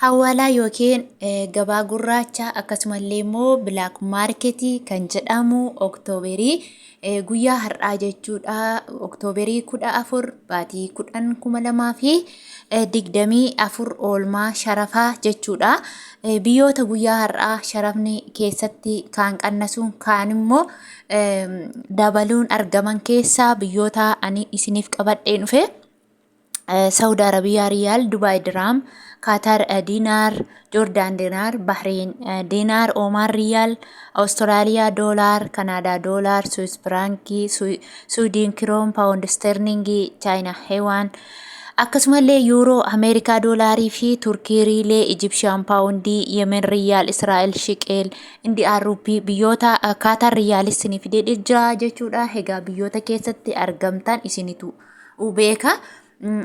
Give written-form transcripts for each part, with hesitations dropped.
Hawaalaa yookiin gabaa gurraacha akkasumallee immoo black market kan jedhamu Oktooberii guyyaa har'aa jechuudha. Oktooberii 14 baatii 10 2024 oolmaa sharafaa jechuudha. Biyyoota guyyaa har'aa sharafni keessatti kaan qannasuun kaan immoo dabaluun argaman keessaa biyyoota ani isiniif qabadhee dhufe. Saudi Arabiyaa Riyaal, Dubaay Diraam, Kaatar Diinaar, Joordaan Diinaar, Bahreen Diinaar, Oomaan Riyaal, Awustiraaliyaa Doolaar, Kanaadaa Doolaar, Suwis Firaankii, Suwidiin Kiroon, Paawundi Isterlingii, Chaayinaa Heewaan, akkasumallee Yuuroo, Ameerikaa Doolaarii fi Turkii Riilee, Ijibshiyaan Paawundii, Yemen Riyaal, Israa'el Shiqeel, Indiyaan Ruuppii, biyyoota Kaatar Riyaalis isinii fidee jira jechuudha. Egaa biyyoota keessatti argamtan isinitu beeka.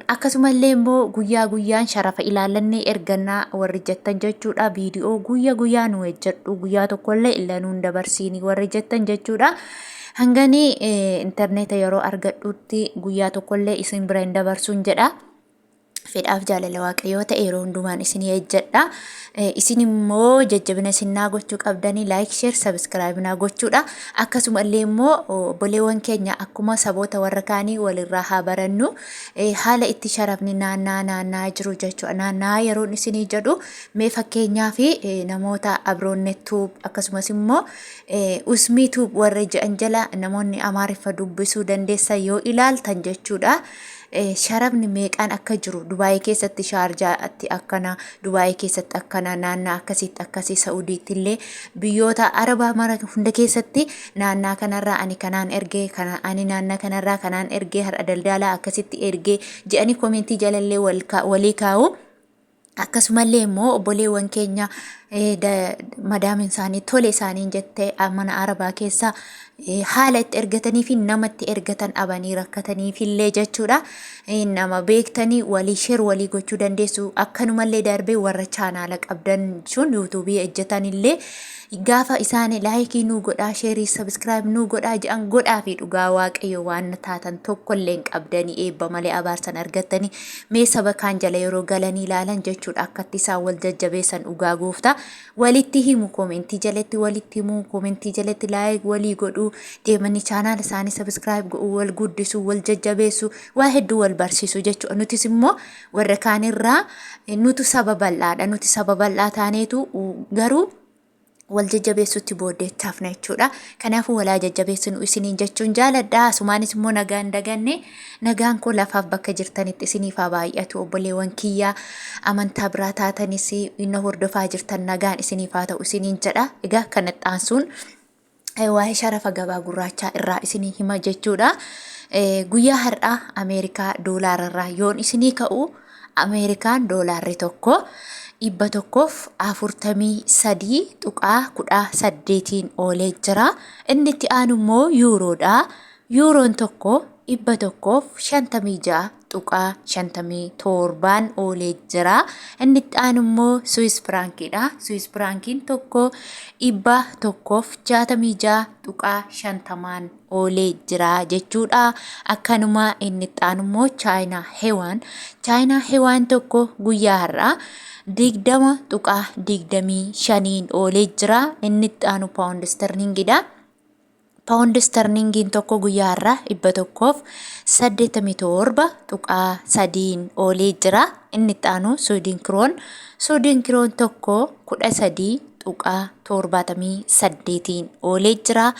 Akkasumallee immoo guyyaa guyyaan sharafa ilaallannee ergannaa warri jettan jechuudha. Viidiyoo guyya guyyaa nu hojjedhu guyyaa tokkollee illa nuun dabarsiini warri jettan jechuudha. Hanganii intarneeta yeroo argadhutti guyyaa tokkollee isin bira hin dabarsuun jedha. Fedhaaf jaalala Waaqayyoo ta'e yeroo hundumaan isinii ejjedha. Isin immoo jajjabina isin naa gochuu qabdanii like, share, subscribe naa gochuudha. Akkasuma illee immoo obboleewwan keenya akkuma saboota warra kaanii walirraa haa barannu. Haala itti sharafni naannaa naannaa jiru jechuudha. Naannaa yeroon isinii jedhu mee fakkeenyaa fi namoota Abroonnet Tube akkasumas immoo Usmii Tube warra jedhan jala namoonni Amaariffa dubbisuu dandeessan yoo ilaaltan jechuudha. Sharafni meeqaan akka jiru Dubaayii keessatti Shaarjaatti akkana, Dubaayii keessatti akkana, naannaa akkasiitti akkasii, Sa'udiitti illee biyyoota Arabaa mara hunda keessatti naannaa kanarraa ani kanaan ergee, kana ani naannaa kanarraa kanaan ergee, har'a daldaalaa akkasitti ergee jedhanii komentii jalallee walii kaa'u. Akkasumallee immoo obboleewwan keenya madaamin isaanii tole isaaniin jette mana Arabaa keessa haala itti ergatanii fi nama itti ergatan dhabanii rakkataniifillee jechuudha. Nama beektanii walii sheer walii gochuu dandeessu. Akkanumallee darbee warra chaanaala qabdan sun yuutuubii hojjetanillee gaafa isaan laayikii nuu godhaa sheerii sabiskiraayib nuu godhaa jedhan godhaa fi dhugaa Waaqayyo waan taatan tokkollee hin qabdanii eebba malee abaarsan argattanii. Mee saba kaan jala yeroo galanii ilaalan jechuudha akkatti isaan wal jajjabeessan dhugaa gooftaa walitti himu komentii jalatti walitti himu komentii jalatti laayik walii godhuu deemanii chaanaala isaanii sabiskiraayib godhuu wal guddisuu wal jajjabeessuu waa hedduu wal barsiisuu jechuudha. Nutis immoo warra kaanirraa nutu saba bal'aadha, nuti saba bal'aa taaneetu garuu wal jajjabeessutti booddeetti hafna jechuudha. Kanaafuu walaa jajjabeessinu isiniin jechuun jaaladha. Asumaanis immoo nagaan daganne nagaan koo lafaaf bakka jirtanitti isiniif haa baay'atu. Obboleewwan kiyyaa amantaa biraa taatanis inna hordofaa jirtan nagaan isiniif haa ta'u isiniin jedha. Egaa kanatti aansuun waa'ee sharafa gabaa gurraachaa irraa isinii hima jechuudha. Guyyaa har'aa Ameerikaa doolaara irraa yoon isinii ka'u Ameerikaan doolaarri tokko 143.18n oolee jira. Inni itti aanu immoo yuuroodha. Yuuroon tokko 156.57n oolee jira. Inni itti aanu immoo Suwis Firaankiidha. Suwis Firaankiin tokko 166.50n oolee jira jechuudha. Akkanuma inni itti aanu immoo Chaayinaa Hewaan. Chaayinaa Hewaan tokko guyyaa har'aa 20.25n oolee jira. Inni itti aanu Paawundi Isterliingidha. Paawundi Isterliingiin tokko guyyaa har'aa 187.3n oolee jira. Inni itti aanu Suwiidin Kiroon. Suwiidin Kiroon tokko 13.78n oolee jira.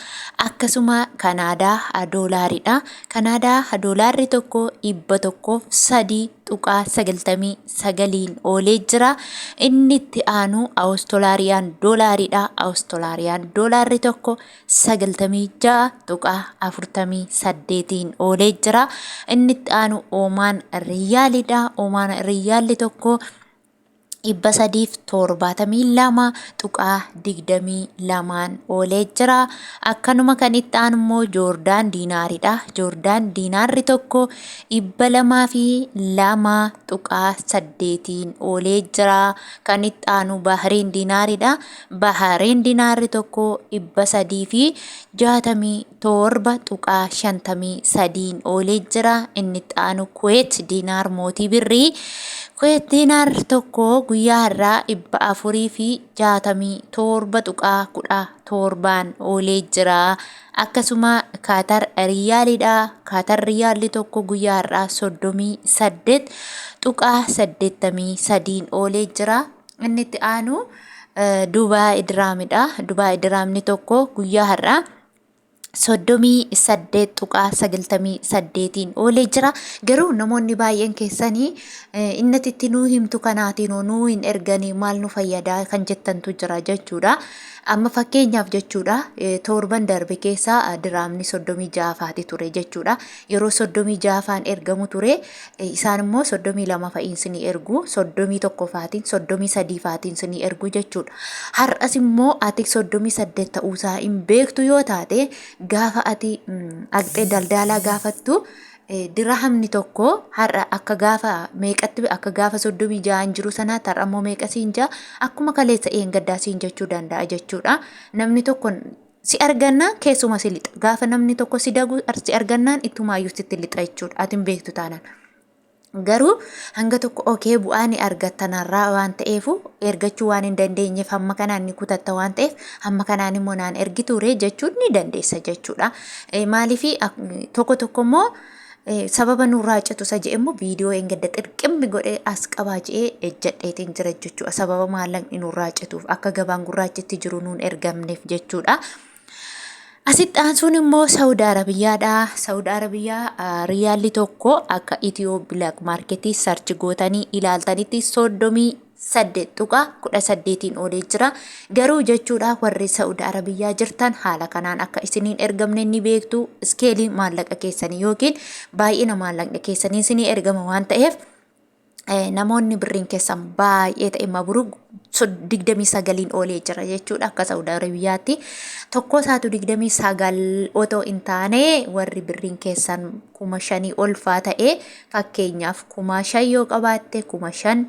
Akkasuma Kanaadaa doolaaridha. Kanaadaa doolaarri tokko 103.99n oolee jira. Inni itti aanu Awustolaariyaan doolaaridha. Awustolaariyaan doolaarri tokko 96.48n oolee jira. Inni itti aanu Oomaan Riyyaalidha. Oomaan Riyyaalli tokko 372.22n oolee jira. Akkanuma kan itti aanu immoo Joordaan Diinaaridha. Joordaan Diinaarri tokko 202.8n oolee jira. Kan itti aanu Bahriin Diinaaridha. Bahariin dinaarri tokko 367.53n oolee jira. Inni itti aanu Kuweet diinaar mootii birrii. Kuweet diinaar tokko guyyaa guyyaa har'aa 467.17n oolee jira. Akkasuma Kaatar Riyaaliidha. Kaatar Riyaalli tokko guyyaa har'aa 38.83n oolee jira. Inni itti aanu Dubaay Diraamidha. Dubaay Diraamni tokko guyyaa har'aa 38.98n oolee jira. Garuu namoonni baay'een keessanii innati itti nuu himtu kanaatiin nuu hin erganii maal nu fayyadaa kan jettantu jira jechuudha. Amma fakkeenyaaf jechuudha, torban darbe keessa diraamni 36 faati ture jechuudha. Yeroo 36 faan ergamu ture, isaan immoo 32 fa'iin sinii ergu, 31 faatiin, 33 faatiin sinii ergu jechuudha. Har'as immoo ati 38 ta'uusaa hin beektu yoo taate, gaafa ati dhaqxee daldaalaa gaafattu, dirahamni tokko har'a akka gaafa meeqatti, akka gaafa 36n jiru sanaatti har'a immoo meeqa siin jaa, akkuma kaleessa eengaddaa siin jechuu danda'a jechuudha. Namni tokko si argannaan keessuma si lixa. Gaafa namni tokko si dagu si argannaan ittumaayyuu sitti lixa jechuudha. Ati hin beektu taanaan. Garuu hanga tokko okee bu'aa ni argatta narraa waan ta'eefu, ergachuu waan hin dandeenyeef hamma kanaan ni kutatta waan ta'eef, hamma kanaan immoo naan ergitu ree jechuun ni dandeessa jechuudha. Maaliif tokko tokko immoo sababa nurraa citu isa jedhe immoo viidiyoo engadda xirqimmi godhee as qabaa jedhee ejjadheetiin jira jechuudha. Sababa maallaqni nurraa cituuf akka gabaan gurraachitti jiru nuun ergamneef jechuudha. Asitti aansuun immoo Saawud Arabiyyaadha. Saawud Arabiyyaa riyaalli tokko akka Itiyoo Black Marketii search gootanii ilaaltanitti 38.18n oolee jira. Garuu jechuudha, warri Saawud Arabiyyaa jirtan haala kanaan akka isiniin ergamne ni beektu. Iskeelii maallaqa keessanii yookiin baay'ina maallaqa keessanii isinii ergama waan ta'eef, namoonni birriin keessan baay'ee ta'e mabruk, 29n oolee jira jechuudha akka Saawud Arabiyyaatti. Tokko isaatu 29 otoo hin taane, warri birriin keessan 5,000 ol faa ta'e, fakkeenyaaf 5,000 yoo qabaatte, 5,000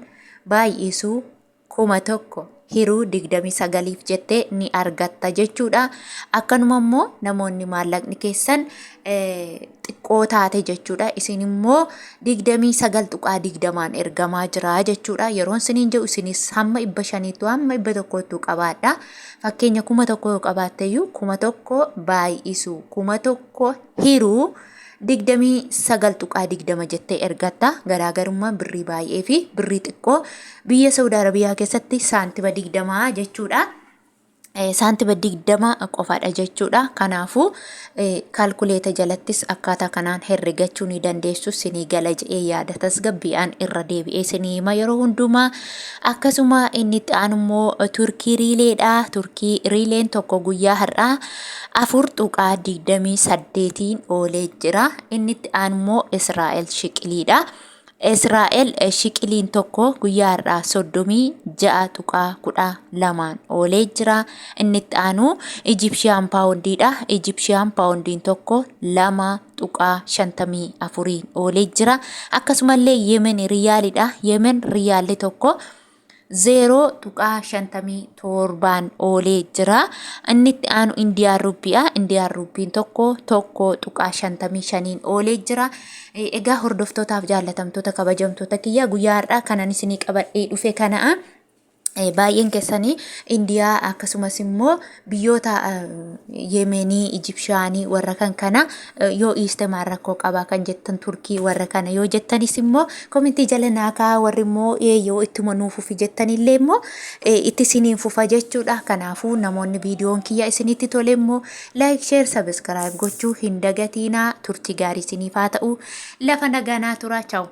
baay'isuu 1,000 hiruu 29f jettee ni argatta jechuudha. Akkanuma immoo namoonni maallaqni keessan xiqqoo taate jechuudha. Isin immoo 29.20n ergamaa jira jechuudha. Yeroon isiniin jedhu isinis hamma 500ttu hamma 100ttu qabaadha. Fakkeenya 1,000 yoo qabaatte iyyuu, 1,000 baay'isuu 1,000 hiruu 29.20 jettee ergatta. Garaagarummaan birrii baay'ee fi birrii xiqqoo biyya Saudi Arabiyaa keessatti saantima 20 jechuudha. Saantima 20 qofaadha jechuudha. Kanaafuu kaalkuleeta jalattis akkaataa kanaan herregachuu ni dandeessu, sinii gala jedhee yaada, tasgabbiidhaan irra deebi'ee sinii hima yeroo hundumaa. Akkasuma inni itti aanu immoo Turkii riileedha. Turkii riileen tokko guyyaa har'aa 4.28n oolee jira. Inni itti aanu immoo Israa'el shiqiliidha. Israa'el shiqiliin tokko guyyaa har'aa 36.12n oolee jira. Inni itti aanu Ijipshiyaan paawundiidha. Ijipshiyaan paawundiin tokko 2.54n oolee jira. Akkasumallee Yemen riyaalidha. Yemen riyaalli tokko 0.57n oolee jira. Inni itti aanu Indiyaan ruppiidha. Indiyaan ruppiin tokko 1.55n oolee jira. Egaa hordoftootaaf jaallatamtoota kabajamtoota kiyya, guyyaa har'aa kanan isinii qabadhee dhufe kana'a. Baay'een keessanii Indiyaa akkasumas immoo biyyoota Yemenii, Ijipshaanii warra kan kana yoo dhiiste maal rakkoo qabaa kan jettan, Turkii warra kana yoo jettanis immoo komentii jala naa kaa'aa, warri immoo yoo ittuma nuu fufi jettanillee immoo itti isiniin fufa jechuudha. Kanaafuu namoonni viidiyoon kiyya isinitti tole immoo like, share, subscribe gochuu hin dagatiinaa. Turtii gaarii isiniif haa ta'u. Lafa nagaa naa turaa. Chaawu.